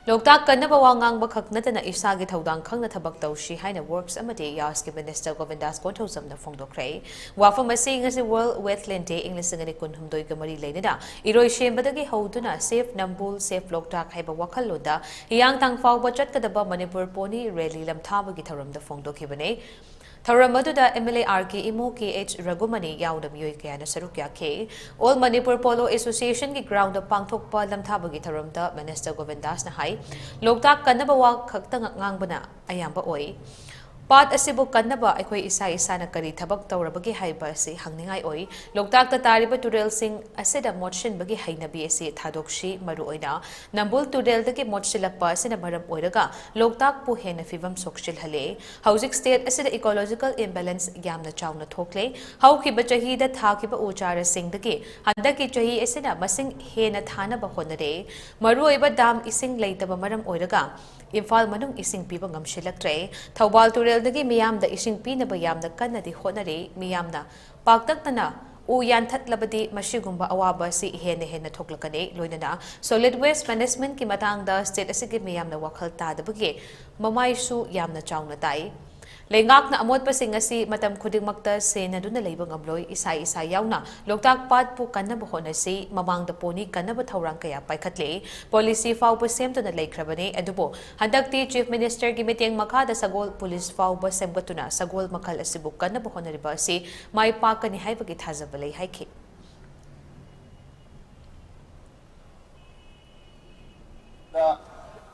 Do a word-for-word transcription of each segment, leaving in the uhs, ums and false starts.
ꯂꯣꯛꯇꯥꯛ ꯀꯟꯅꯕ ꯋꯥ ꯉꯥꯡꯕ ꯈꯛ ꯅꯠꯇꯅ ꯏꯁꯥꯒꯤ ꯊꯧꯗꯥꯡ ꯈꯪꯅ ꯊꯕꯛ ꯇꯧꯁꯤ ꯍꯥꯏꯅ ꯋꯔꯛꯁ ꯑꯃꯗꯤ ꯌꯥꯁꯀꯤ ꯃꯤꯅꯤꯁꯇꯔ ꯒꯣꯕꯤꯟꯗꯥꯁ ꯀꯣꯟꯊꯧꯖꯝꯅ ꯐꯣꯡꯗꯣꯛꯈ꯭ꯔꯦ꯫ ꯋꯥꯐꯝ ꯑꯁꯤ ꯉꯁꯤ ꯋꯥꯔꯜꯗ ꯋꯦꯠꯂꯦꯟ ꯗꯦ ꯏꯪ ꯂꯤꯁꯤꯡ ꯑꯅꯤ ꯀꯨꯟꯍꯨꯝꯗꯣꯏꯒ ꯃꯔꯤ ꯂꯩꯅꯅ ꯏꯔꯣꯏ ꯁꯦꯝꯕꯗꯒꯤ ꯍꯧꯗꯨꯅ ꯁꯦꯐ ꯅꯝꯕꯨꯜ, ꯁꯦꯐ ꯂꯣꯛꯇꯥꯛ ꯍꯥꯏꯕ ꯋꯥꯈꯜꯂꯣꯟꯗ ꯍꯤꯌꯥꯡꯊꯥꯡ ꯐꯥꯎꯕ ꯆꯠꯀꯗꯕ ꯃꯅꯤꯄꯨꯔ ꯄꯣꯅꯤ ꯔꯦꯂꯤ ꯂꯝꯊꯥꯕꯒꯤ ꯊꯧꯔꯝꯗ ꯐꯣꯡꯗꯣꯛꯈꯤꯕꯅꯤ꯫ ꯊꯧꯔꯝ ꯑꯗꯨꯗ M L A R K Imo, K H Raghumani ꯌꯥꯎꯅ ꯃꯤꯑꯣꯏ ꯀꯌꯥꯅ ꯁꯔꯨꯛ ꯌꯥꯈꯤ꯫ ꯑꯣꯜ ꯃꯅꯤꯄꯨꯔ ꯄꯣꯂꯣ ꯑꯦꯁꯣꯁꯤꯌꯦꯁꯟꯒꯤ ꯒ꯭ꯔꯥꯎꯟꯗ ꯄꯥꯡꯊꯣꯛꯄ ꯂꯝꯊꯥꯕꯒꯤ ꯊꯧꯔꯝꯗ ꯃꯤꯅꯤꯁꯇꯔ ꯒꯣꯕꯤꯟꯗꯥꯁꯅ ꯍꯥꯏ, ꯂꯣꯛꯇꯥꯛ ꯀꯟꯅꯕ ꯋꯥ ꯈꯛꯇ ꯉꯥꯡꯕꯅ ꯑꯌꯥꯝꯕ ꯑꯣꯏ꯫ ꯄꯥꯠ ꯑꯁꯤꯕꯨ ꯀꯟꯅꯕ ꯑꯩꯈꯣꯏ ꯏꯁꯥ ꯏꯁꯥꯅ ꯀꯔꯤ ꯊꯕꯛ ꯇꯧꯔꯕꯒꯦ ꯍꯥꯏꯕ ꯑꯁꯤ ꯍꯪꯅꯤꯡꯉꯥꯏ ꯑꯣꯏ꯫ ꯂꯣꯛꯇꯥꯛꯇ ꯇꯥꯔꯤꯕ ꯇꯨꯔꯦꯜꯁꯤꯡ ꯑꯁꯤꯗ ꯃꯣꯠꯁꯤꯟꯕꯒꯤ ꯍꯩꯅꯕꯤ ꯑꯁꯤ ꯊꯥꯗꯣꯛꯁꯤ꯫ ꯃꯔꯨꯑꯣꯏꯅ ꯅꯝꯕꯨꯜ ꯇꯨꯔꯦꯜꯗꯒꯤ ꯃꯣꯠꯁꯤꯜꯂꯛꯄ ꯑꯁꯤꯅ ꯃꯔꯝ ꯑꯣꯏꯔꯒ ꯂꯣꯛꯇꯥꯛꯄꯨ ꯍꯦꯟꯅ ꯐꯤꯕꯝ ꯁꯣꯛꯆꯤꯜꯍꯜꯂꯦ꯫ ꯍꯧꯖꯤꯛ ꯁ꯭ꯇꯦꯠ ꯑꯁꯤꯗ ꯏꯀꯣꯂꯣꯖꯤꯀꯦꯜ ꯏꯝꯕꯦꯂꯦꯟꯁ ꯌꯥꯝꯅ ꯆꯥꯎꯅ ꯊꯣꯛꯂꯦ꯫ ꯍꯧꯈꯤꯕ ꯆꯍꯤꯗ ꯊꯥꯈꯤꯕ ꯎ ꯆꯥꯔꯥꯁꯤꯡꯗꯒꯤ ꯍꯟꯗꯛꯀꯤ ꯆꯍꯤ ꯑꯁꯤꯅ ꯃꯁꯤꯡ ꯍꯦꯟꯅ ꯊꯥꯅꯕ ꯍꯣꯠꯅꯔꯦ꯫ ꯃꯔꯨꯑꯣꯏꯕ ꯗꯥꯝ ꯏꯁꯤꯡ ꯂꯩꯇꯕ ꯃꯔꯝ ꯑꯣꯏꯔꯒ ꯏꯝꯐꯥꯜ ꯃꯅꯨꯡ ꯏꯁꯤꯡ ꯄꯤꯕ ꯉꯝꯁꯤꯜꯂꯛꯇ꯭ꯔꯦ꯫ ꯊꯧꯕꯥꯜ ꯇꯨꯔꯦꯜꯗꯒꯤ ꯃꯤꯌꯥꯝꯗ ꯏꯁꯤꯡ ꯄꯤꯅꯕ ꯌꯥꯝꯅ ꯀꯟꯅꯗꯤ ꯍꯣꯠꯅꯔꯤ꯫ ꯃꯤꯌꯥꯝꯅ ꯄꯥꯛꯇꯛꯅꯅ ꯎ ꯌꯥꯟꯊꯠꯂꯕꯗꯤ ꯃꯁꯤꯒꯨꯝꯕ ꯑꯋꯥꯕ ꯑꯁꯤ ꯍꯦꯟꯅ ꯍꯦꯟꯅ ꯊꯣꯛꯂꯛꯀꯅꯤ꯫ ꯂꯣꯏꯅꯅ ꯁꯣꯂꯤꯗ ꯋꯦꯁ ꯃꯦꯅꯦꯖꯃꯦꯟꯠꯀꯤ ꯃꯇꯥꯡꯗ ꯁ꯭ꯇꯦꯠ ꯑꯁꯤꯒꯤ ꯃꯤꯌꯥꯝꯅ ꯋꯥꯈꯜ ꯇꯥꯗꯕꯒꯤ ꯃꯃꯥꯏꯁꯨ ꯌꯥꯝꯅ ꯆꯥꯎꯅ ꯇꯥꯏ꯫ ꯂꯩꯉꯥꯛꯅ ꯑꯃꯣꯠꯄꯁꯤꯡ ꯑꯁꯤ ꯃꯇꯝ ꯈꯨꯗꯤꯡꯃꯛꯇ ꯁꯦꯟꯅꯗꯨꯅ ꯂꯩꯕ ꯉꯝꯂꯣꯏ꯫ ꯏꯁꯥ ꯏꯁꯥ ꯌꯥꯎꯅ ꯂꯣꯛꯇꯥꯛ ꯄꯥꯠꯄꯨ ꯀꯟꯅꯕ ꯍꯣꯠꯅꯁꯤ꯫ ꯃꯃꯥꯡꯗ ꯄꯣꯅꯤ ꯀꯟꯅꯕ ꯊꯧꯔꯥꯡ ꯀꯌꯥ ꯄꯥꯏꯈꯠꯂꯦ꯫ ꯄꯣꯂꯤꯁꯤ ꯐꯥꯎꯕ ꯁꯦꯝꯗꯨꯅ ꯂꯩꯈ꯭ꯔꯕꯅꯤ꯫ ꯑꯗꯨꯕꯨ ꯍꯟꯗꯛꯇꯤ ꯆꯤꯐ ꯃꯤꯅꯤꯁꯇꯔꯒꯤ ꯃꯤꯠꯌꯦꯡ ꯃꯈꯥꯗ ꯁꯒꯣꯜ ꯄꯨꯂꯤꯁ ꯐꯥꯎꯕ ꯁꯦꯝꯒꯠꯇꯨꯅ ꯁꯒꯣꯜ ꯃꯈꯜ ꯑꯁꯤꯕꯨ ꯀꯟꯅꯕ ꯍꯣꯠꯅꯔꯤꯕ ꯑꯁꯤ ꯃꯥꯏ ꯄꯥꯛꯀꯅꯤ ꯍꯥꯏꯕꯒꯤ ꯊꯥꯖꯕ ꯂꯩ ꯍꯥꯏꯈꯤ꯫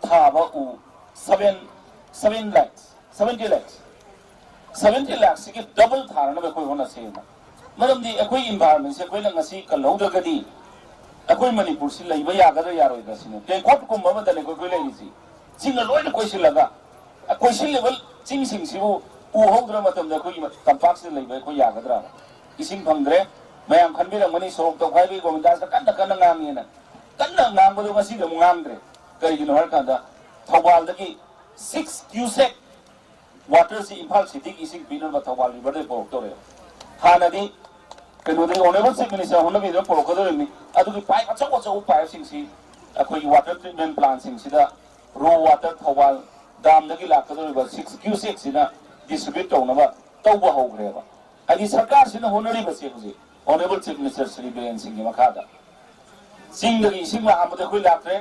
ꯊꯥꯕ ꯎ seven, seven lakhs, seventy lakhs, seventy lakhs ꯁꯤꯒꯤ double ꯊꯥꯅꯅꯕ ꯑꯩꯈꯣꯏ ꯍꯣꯠꯅꯁꯦꯅ꯫ ꯃꯔꯝꯗꯤ ꯑꯩꯈꯣꯏ environment ꯁꯦ ꯑꯩꯈꯣꯏꯅ ꯉꯁꯤ ꯀꯜꯍꯧꯗ꯭ꯔꯒꯗꯤ ꯑꯩꯈꯣꯏ ꯃꯅꯤꯄꯨꯔꯁꯤ ꯂꯩꯕ ꯌꯥꯒꯗ꯭ꯔꯥ ꯌꯥꯔꯣꯏꯗ꯭ꯔꯥ ꯁꯤꯅꯦ꯫ ꯇꯦꯡꯀꯣꯠꯀꯨꯝꯕ ꯑꯃꯗꯅꯦ ꯑꯩꯈꯣꯏ ꯂꯩꯔꯤꯁꯤ꯫ ꯆꯤꯡꯅ ꯂꯣꯏꯅ ꯀꯣꯏꯁꯤꯜꯂꯒ, ꯀꯣꯏꯁꯤꯜꯂꯤꯕ ꯆꯤꯡꯁꯤꯡꯁꯤꯕꯨ ꯎ ꯍꯧꯗ꯭ꯔ ꯃꯇꯝꯗ ꯑꯩꯈꯣꯏꯒꯤ ꯇꯝꯄꯥꯛꯁꯤꯗ ꯂꯩꯕ ꯑꯩꯈꯣꯏ ꯌꯥꯒꯗ꯭ꯔꯥ? ꯏꯁꯤꯡ ꯐꯪꯗ꯭ꯔꯦ꯫ ꯃꯌꯥꯝ ꯈꯟꯕꯤꯔꯝꯒꯅꯤ, ꯁꯣꯔꯣꯛ ꯇꯧꯈꯥꯏꯕꯒꯤ ꯒꯣꯕꯤꯟꯗꯥꯁꯅ ꯀꯟꯅ ꯀꯟꯅ ꯉꯥꯡꯉꯦꯅ꯫ ꯀꯟꯅ ꯉꯥꯡꯕꯗꯣ ꯉꯁꯤꯗꯤ ꯑꯃꯨꯛ ꯉꯥꯡꯗ꯭ꯔꯦ꯫ ꯀꯔꯤꯒꯤꯅꯣ ꯍꯥꯏꯔꯀꯥꯟꯗ ꯊꯧꯕꯥꯜꯗꯒꯤ six cubic water ꯁꯤ ꯏꯝꯐꯥꯜ ꯁꯤꯇꯤꯒꯤ ꯏꯁꯤꯡ ꯄꯤꯅꯕ ꯊꯧꯕꯥꯜ ꯔꯤꯚꯔꯗꯒꯤ ꯄꯨꯔꯛꯇꯧꯔꯦ꯫ ꯍꯥꯟꯅꯗꯤ ꯀꯩꯅꯣꯗꯒꯤ honourable chief minister ꯍꯣꯠꯅꯕꯤꯗꯨꯅ ꯄꯨꯔꯛꯀꯗꯧꯔꯤꯕꯅꯤ꯫ ꯑꯗꯨꯒꯤ pipe ꯑꯆꯧ ꯑꯆꯧꯕ pipe ꯁꯤꯡꯁꯤ ꯑꯩꯈꯣꯏꯒꯤ water treatment plant ꯁꯤꯡꯁꯤꯗ ꯔꯣ ꯋꯥꯇꯔ ꯊꯧꯕꯥꯜ ꯗꯥꯝꯗꯒꯤ ꯂꯥꯛꯀꯗꯧꯔꯤꯕ ꯁꯤꯛꯁ ꯀ꯭ꯌꯨ ꯁꯤꯛꯁꯁꯤꯅ ꯗꯤꯁꯇ꯭ꯔꯤꯕ꯭ꯌꯨꯠ ꯇꯧꯅꯕ ꯇꯧꯕ ꯍꯧꯈ꯭ꯔꯦꯕ꯫ ꯍꯥꯏꯗꯤ ꯁꯔꯀꯥꯔꯁꯤꯅ ꯍꯣꯠꯅꯔꯤꯕꯁꯦ ꯍꯧꯖꯤꯛ honourable chief minister Shri Biren ꯁꯤꯡꯒꯤ ꯃꯈꯥꯗ ꯆꯤꯡꯗꯒꯤ ꯏꯁꯤꯡ ꯂꯥꯛꯑꯝꯕꯗ ꯑꯩꯈꯣꯏ ꯂꯥꯛꯇ꯭ꯔꯦ꯫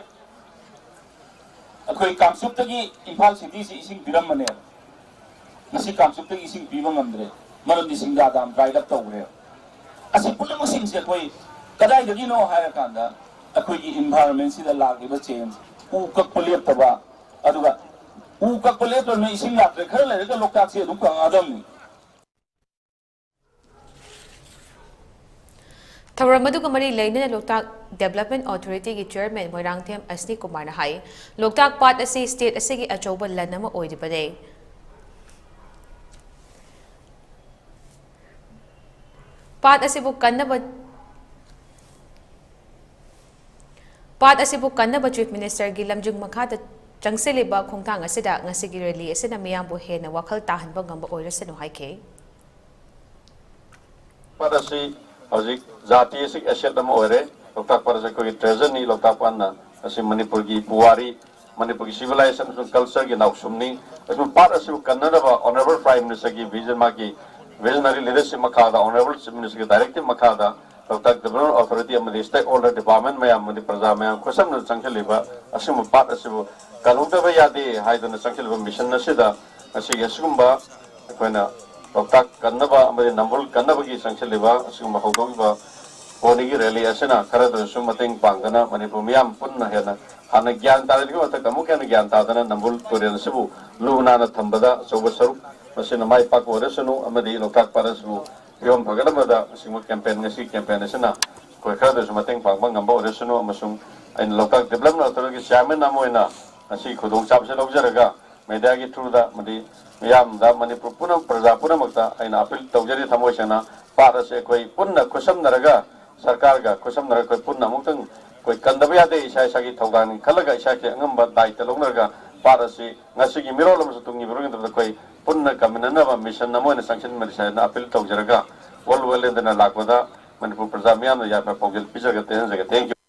ꯑꯩꯈꯣꯏ ꯀꯥꯡꯆꯨꯞꯇꯒꯤ ꯏꯝꯐꯥꯜ ꯁꯤꯇꯤꯁꯤ ꯏꯁꯤꯡ ꯄꯤꯔꯝꯕꯅꯦꯕ꯫ ꯉꯁꯤ ꯀꯥꯡꯆꯨꯞꯇꯒꯤ ꯏꯁꯤꯡ ꯄꯤꯕ ꯉꯝꯗ꯭ꯔꯦ꯫ ꯃꯔꯝꯗꯤ ꯁꯤꯡꯗꯥ ꯗꯥꯝ ꯗ꯭ꯔꯥꯏ ꯑꯞ ꯇꯧꯈ꯭ꯔꯦꯕ꯫ ꯑꯁꯤ ꯄꯨꯝꯅꯃꯛꯁꯤꯡꯁꯦ ꯑꯩꯈꯣꯏ ꯀꯗꯥꯏꯗꯒꯤꯅꯣ ꯍꯥꯏꯔꯀꯥꯟꯗ ꯑꯩꯈꯣꯏꯒꯤ ꯏꯟꯚꯥꯏꯔꯣꯟꯃꯦꯟꯁꯤꯗ ꯂꯥꯛꯂꯤꯕ ꯆꯦꯟꯖ, ꯎ ꯀꯛꯄ ꯂꯦꯞꯇꯕ, ꯑꯗꯨꯒ ꯎ ꯀꯛꯄ ꯂꯦꯞꯇ꯭ꯔꯕꯅꯤꯅ ꯏꯁꯤꯡ ꯂꯥꯛꯇ꯭ꯔꯦ, ꯈꯔ ꯂꯩꯔꯒ ꯂꯣꯛꯇꯥꯛꯁꯦ ꯑꯗꯨꯝ ꯀꯪꯉꯛꯑꯗꯕꯅꯤ꯫ ꯊꯧꯔꯝ ꯑꯗꯨꯒ ꯃꯔꯤ ꯂꯩꯅꯅ ꯂꯣꯛꯇꯥꯛ ꯗꯦꯕꯂꯞꯃꯦꯟ ꯑꯣꯊꯣꯔꯤꯇꯤꯒꯤ ꯆꯤꯌꯔꯃꯦꯟ ꯃꯣꯏꯔꯥꯡꯊꯦꯝ ꯑꯁꯅꯤ ꯀꯨꯃꯥꯔꯅ ꯍꯥꯏ, ꯂꯣꯛꯇꯥꯛ ꯄꯥꯠ ꯑꯁꯤ ꯁ꯭ꯇꯦꯠ ꯑꯁꯤꯒꯤ ꯑꯆꯧꯕ ꯂꯟ ꯑꯃ ꯑꯣꯏꯔꯤꯕꯅꯤ꯫ ꯄꯥꯠ ꯑꯁꯤꯕꯨ ꯀꯟꯅꯕ ꯄꯥꯠ ꯑꯁꯤꯕꯨ ꯀꯟꯅꯕ ꯆꯤꯐ ꯃꯤꯅꯤꯁꯇꯔꯒꯤ ꯂꯝꯖꯤꯡ ꯃꯈꯥꯗ ꯆꯪꯁꯤꯜꯂꯤꯕ ꯈꯣꯡꯊꯥꯡ ꯑꯁꯤꯗ ꯉꯁꯤꯒꯤ ꯔꯦꯂꯤ ꯑꯁꯤꯅ ꯃꯤꯌꯥꯝꯕꯨ ꯍꯦꯟꯅ ꯋꯥꯈꯜ ꯇꯥꯍꯟꯕ ꯉꯝꯕ ꯑꯣꯏꯔꯁꯅꯨ ꯍꯥꯏꯈꯤ꯫ ꯄꯥꯠ ꯑꯁꯤ ꯍꯧꯖꯤꯛ ꯖꯥꯇꯤ ꯑꯁꯤꯒꯤ ꯑꯦꯁꯦꯠ ꯑꯃ ꯑꯣꯏꯔꯦ꯫ ꯂꯣꯛꯇꯥꯛ ꯄꯥꯠ ꯑꯁꯤ ꯑꯩꯈꯣꯏꯒꯤ ꯇ꯭ꯔꯦꯖꯔꯅꯤ꯫ ꯂꯣꯛꯇꯥꯛ ꯄꯥꯠꯅ ꯑꯁꯤ ꯃꯅꯤꯄꯨꯔꯒꯤ ꯄꯨꯋꯥꯔꯤ, ꯃꯅꯤꯄꯨꯔꯒꯤ ꯁꯤꯚꯤꯂꯥꯏꯖꯦꯁꯟ ꯑꯃꯁꯨꯡ ꯀꯜꯆꯔꯒꯤ ꯅꯥꯎꯁꯨꯝꯅꯤ꯫ ꯑꯁꯤꯒꯨꯝꯕ ꯄꯥꯠ ꯑꯁꯤꯕꯨ ꯀꯟꯅꯅꯕ ꯑꯣꯅꯔꯦꯕꯜ ꯄ꯭ꯔꯥꯏꯝ ꯃꯤꯅꯤꯁꯇꯔꯒꯤ ꯚꯤꯖꯟ, ꯃꯥꯒꯤ ꯚꯤꯖꯅꯔꯤ ꯂꯤꯗꯔꯁꯤꯞ ꯃꯈꯥꯗ, ꯑꯣꯅꯔꯦꯕꯜ ꯆꯤꯐ ꯃꯤꯅꯤꯁꯇꯔꯒꯤ ꯗꯥꯏꯔꯦꯛꯇꯤꯞ ꯃꯈꯥꯗ ꯂꯣꯛꯇꯥꯛ ꯗꯦꯕꯂꯞꯃꯦꯟ ꯑꯣꯊꯣꯔꯤꯇꯤ ꯑꯃꯗꯤ ꯁ꯭ꯇꯦꯛ ꯍꯣꯜꯗꯔ ꯗꯤꯄꯥꯔꯠꯃꯦꯟ ꯃꯌꯥꯝ ꯑꯃꯗꯤ ꯄ꯭ꯔꯖꯥ ꯃꯌꯥꯝ ꯈꯨꯠꯁꯝꯅ ꯆꯪꯁꯤꯜꯂꯤꯕ ꯑꯁꯤꯒꯨꯝꯕ ꯄꯥꯠ ꯑꯁꯤꯕꯨ ꯀꯜꯍꯧꯗꯕ ꯌꯥꯗꯦ ꯍꯥꯏꯗꯨꯅ ꯆꯪꯁꯤꯜꯂꯤꯕ ꯃꯤꯁꯟ ꯑꯁꯤꯗ ꯉꯁꯤꯒꯤ ꯑꯁꯤꯒꯨꯝꯕ ꯑꯩꯈꯣꯏꯅ ꯂꯣꯛꯇꯥꯛ ꯀꯟꯅꯕ ꯑꯃꯗꯤ ꯅꯝꯕꯨꯜ ꯀꯟꯅꯕꯒꯤ ꯆꯪꯁꯤꯜꯂꯤꯕ ꯑꯁꯤꯒꯨꯝꯕ ꯍꯧꯗꯣꯛꯂꯤꯕ ꯄꯣꯠꯅꯤꯒꯤ ꯔꯦꯂꯤ ꯑꯁꯤꯅ ꯈꯔꯗꯁꯨ ꯃꯇꯦꯡ ꯄꯥꯡꯗꯅ ꯃꯅꯤꯄꯨꯔ ꯃꯤꯌꯥꯝ ꯄꯨꯟꯅ ꯍꯦꯟꯅ ꯍꯥꯟꯅ ꯒ꯭ꯌꯥꯟ ꯇꯥꯔꯤꯕꯒꯤ ꯃꯊꯛꯇ ꯑꯃꯨꯛ ꯍꯦꯟꯅ ꯒ꯭ꯌꯥꯟ ꯇꯥꯗꯅ ꯅꯝꯕꯨꯜ ꯇꯨꯔꯦꯜ ꯑꯁꯤꯕꯨ ꯂꯨ ꯅꯥꯟꯅ ꯊꯝꯕꯗ ꯑꯆꯧꯕ ꯁꯔꯨꯛ ꯃꯁꯤꯅ ꯃꯥꯏ ꯄꯥꯛꯄ ꯑꯣꯏꯔꯁꯅꯨ ꯑꯃꯗꯤ ꯂꯣꯛꯇꯥꯛ ꯄꯥꯠ ꯑꯁꯤꯕꯨ ꯐꯤꯕꯝ ꯐꯒꯠꯍꯟꯕꯗ ꯑꯁꯤꯒꯨꯝꯕ ꯀꯦꯝꯄꯦꯟ, ꯉꯁꯤ ꯀꯦꯝꯄꯦꯟ ꯑꯁꯤꯅ ꯑꯩꯈꯣꯏ ꯈꯔꯗꯁꯨ ꯃꯇꯦꯡ ꯄꯥꯡꯕ ꯉꯝꯕ ꯑꯣꯏꯔꯁꯅꯨ꯫ ꯑꯃꯁꯨꯡ ꯑꯩꯅ ꯂꯣꯛꯇꯥꯛ ꯗꯦꯕꯂꯞꯃꯦꯟ ꯑꯣꯊꯣꯔꯤꯇꯤꯒꯤ ꯆꯤꯌꯥꯔꯃꯦꯟ ꯑꯃ ꯑꯣꯏꯅ ꯉꯁꯤ ꯈꯨꯗꯣꯡꯆꯥꯕꯁꯤ ꯂꯧꯖꯔꯒ ꯃꯦꯗꯤꯌꯥꯒꯤ ꯊ꯭ꯔꯨꯗ ꯑꯃꯗꯤ ꯃꯤꯌꯥꯝꯗ, ꯃꯅꯤꯄꯨꯔ ꯄꯨꯝꯅꯃꯛ, ꯄ꯭ꯔꯖꯥ ꯄꯨꯝꯅꯃꯛꯇ ꯑꯩꯅ ꯑꯄꯤꯜ ꯇꯧꯖꯔꯤ ꯊꯃꯣꯏ ꯁꯦꯡꯅ꯫ ꯄꯥꯠ ꯑꯁꯤ ꯑꯩꯈꯣꯏ ꯄꯨꯟꯅ ꯈꯨꯠꯁꯝꯅꯔꯒ, ꯁꯔꯀꯥꯔꯒ ꯈꯨꯠꯁꯝꯅꯔꯒ ꯑꯩꯈꯣꯏ ꯄꯨꯟꯅ ꯑꯃꯨꯛꯇꯪ ꯑꯩꯈꯣꯏ ꯀꯟꯗꯕ ꯌꯥꯗꯦ꯫ ꯏꯁꯥ ꯏꯁꯥꯒꯤ ꯊꯧꯗꯥꯡꯅꯤ ꯈꯜꯂꯒ ꯏꯁꯥꯒꯤ ꯑꯉꯝꯕ ꯗꯥꯏꯇ ꯂꯧꯅꯔꯒ ꯄꯥꯠ ꯑꯁꯤ ꯉꯁꯤꯒꯤ ꯃꯤꯔꯣꯜ ꯑꯃꯁꯨꯡ ꯇꯨꯡꯒꯤ ꯃꯤꯔꯣꯜꯒꯤꯗꯃꯛꯇ ꯑꯩꯈꯣꯏ ꯄꯨꯟꯅ ꯀꯟꯃꯤꯟꯅꯅꯕ ꯃꯤꯁꯟ ꯑꯃ ꯑꯣꯏꯅ ꯆꯪꯁꯤꯟꯃꯤꯟꯅꯁꯤ ꯍꯥꯏꯅ ꯑꯄꯤꯜ ꯇꯧꯖꯔꯒ, ꯋꯥꯔꯜꯗ ꯋꯦꯠꯂꯦꯟꯗꯅ ꯂꯥꯛꯄꯗ ꯃꯅꯤꯄꯨꯔ ꯄ꯭ꯔꯖꯥ ꯃꯤꯌꯥꯝꯅ ꯌꯥꯏꯐ ꯄꯥꯎꯖꯦꯜ ꯄꯤꯖꯔꯒ ꯇꯦꯟꯖꯒꯦ꯫ Thank you꯫